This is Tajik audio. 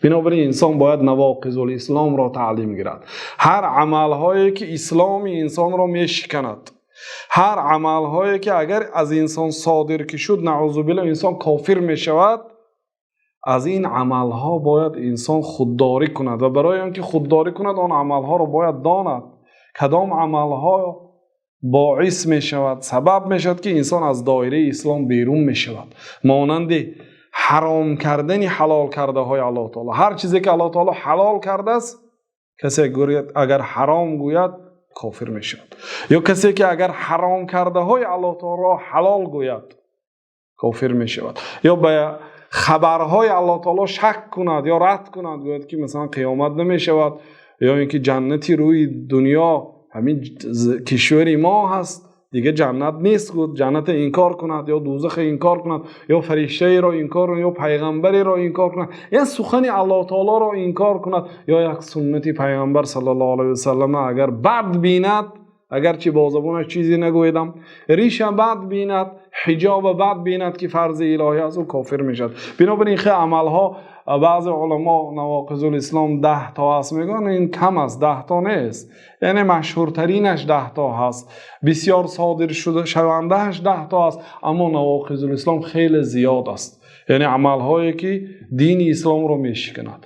Бинобар ин инсон бояд навоқизул-исломро таълим гирад. Ҳар амалҳое ки исломи инсонро мешиканад, ҳар амалҳое ки агар аз инсон содир ки шуд, наъузу биллоҳ, инсон кофир мешавад, аз ин амалҳо бояд инсон худдорӣ кунад ва барои инки худдорӣ кунад, он амалҳоро бояд донад. Кадом амалҳо боис мешавад, сабаб мешавад, ки инсон аз доираи ислом берун мешавад. Монанди ҳаром кардани ҳалол кардаҳои Аллоҳи таъоло. Ҳар чизе ки Аллоҳи таъоло ҳалол кардааст, касе агар ҳаром гӯяд, кофир мешавад. Ё касе ки агар ҳаром кардаҳои Аллоҳи таъолоро ҳалол гӯяд, кофир мешавад. Ё ба хабарҳои Аллоҳи таъоло шак кунад ё рад кунад, гӯяд ки масалан қиёмат намешавад ё инки ҷаннати рӯи дунё ҳамин кишвари мо ҳаст, дигар ҷаннат нест, гуфт ҷаннатро инкор кунад ё дӯзахро инкор кунад ё фариштаеро инкор кунад ё паёмбареро инкор кунад, ё сухани Аллоҳи таъолоро инкор кунад ё як суннати паёмбар саллаллоҳу алайҳи васаллам агар бад бинад, агарчи бо забонаш чизе нагӯяд, риша бад бинад, ҳиҷобро бад бинад, ки фарзи илоҳӣ аст, ӯ кофир мешавад. Бинобар ин хеле амалҳо, баъзе уламо навоқизул-ислом 10 то аст мегӯянд, ин кам аст, 10 то нест. Яъне машҳуртаринаш 10 то ҳаст. Бисёр содир шуда шавандааш 10 то аст, аммо навоқизул-ислом хеле зиёд аст. Яъне амалҳое ки дини исломро мешиканад.